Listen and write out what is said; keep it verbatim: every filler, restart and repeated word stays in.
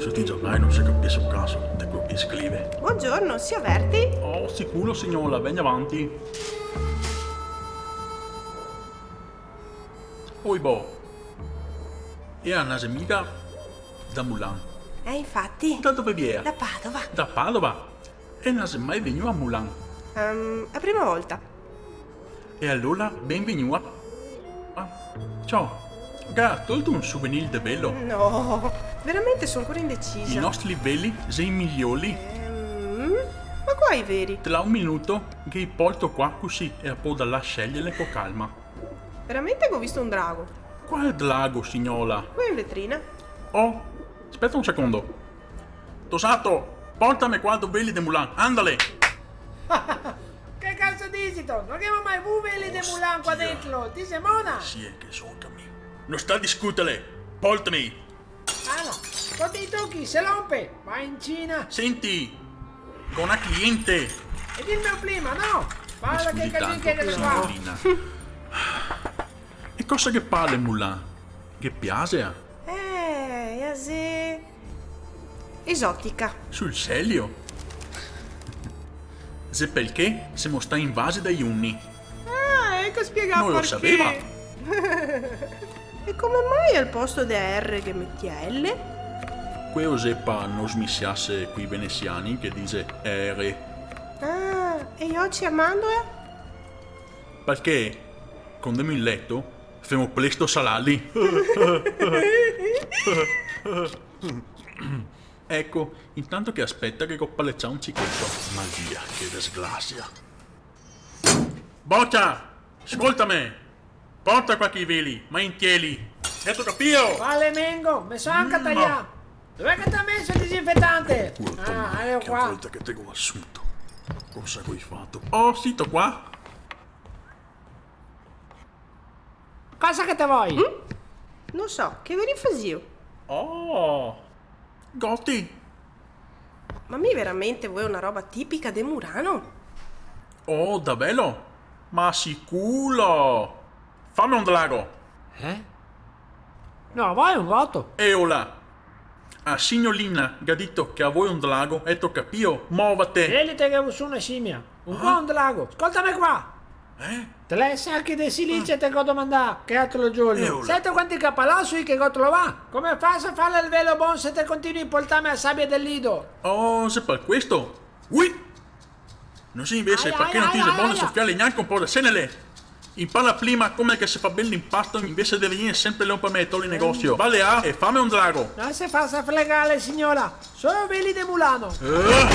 Sui giornali no se capise un caso de quel che i scrive. Buongiorno, si averti? Oh, sicuro, signora, vegna avanti. Oi, boh. E a no xe miga da Mulan. Eh, infati. Da dove viea? Da Padova. Da Padova? E no xe mai vegnua a Mulan? Ehm, a prima volta. E alora, benvegnua. Ah, ciò, ga tolto un souvenir de velo? No, veramente son ancora indecisa. I nostri veli xe i migliori. Ehm, ma qua i veri? Te dao un minuto, che i porto qua, cusì e a poda là scegliere co calma. Veramente go visto un drago? Qual drago, signora? Quel in vetrina. Oh, speta un secondo. Tosato, portame qua do veli de Mulan, andale! Che caso dixito? No ghemo mai vu veli de Mulan qua dentro, ti xe mona? Sì, che so, Camì. No sta discutere, portame! Ah, no. Quando i tochi se rompe, va in Cina. Senti, go na cliente. E dime prima, no? Parla che casino che ghe fa. Signorina. E cosa che parle, Mulan? Che piase, eh? Eh, ea xe esotica. Sul serio? Xe perché semo stai invasi dai Unni. Ah, eco spiegà parché. No lo saveva. E come mai al posto de R che meti L? Queo xe pa no smisiarse coi venesiani che dixe R. Ah, e i oci a mandola? Parché, co ndemo in leto, femo presto a sararli. Eco, intanto che aspeta che go palecià un cicheto. Maria, che desgrasia. Bocia, scoltame! Porta qua chi veli, ma intieri. Gheto capìo? Vale, mengo, me so anca taià. Dov'è che t'ha meso el disinfetante? Ah, eco qua. Che volta che te go asunto. Cosa che go fato? Oh, sito qua? Cosa che te vol? Mm? No so, che veri fasìo? Oh, Goti. Ma mi veramente voeo na roba tipica de Murano? Oh, davelo? Ma sicuro! Fame un drago! Eh? No, vol un goto? Eola! A signolina ga dito che a vol un drago, eto capìo? Movete! Elite che su na simia! Un qua un drago! Scoltame qua! Eh? Tre sachi de silice te go domandà che altro giorno. Eola. Seto quanti capalasui che go trovà? Come faso a fare el velo bon se te continui a portame a sabia del Lido? Oh, xe par questo? Ui! No xe invese parché no ti xe bona sofiare gnanca un po' de senele? Impara prima come che se fa ben l'impasto invese de vegnere sempre lompa me toli negosio. Vale a e fame un drago. No se fasa fregare, signora. Solo veli de Mulano. Eh?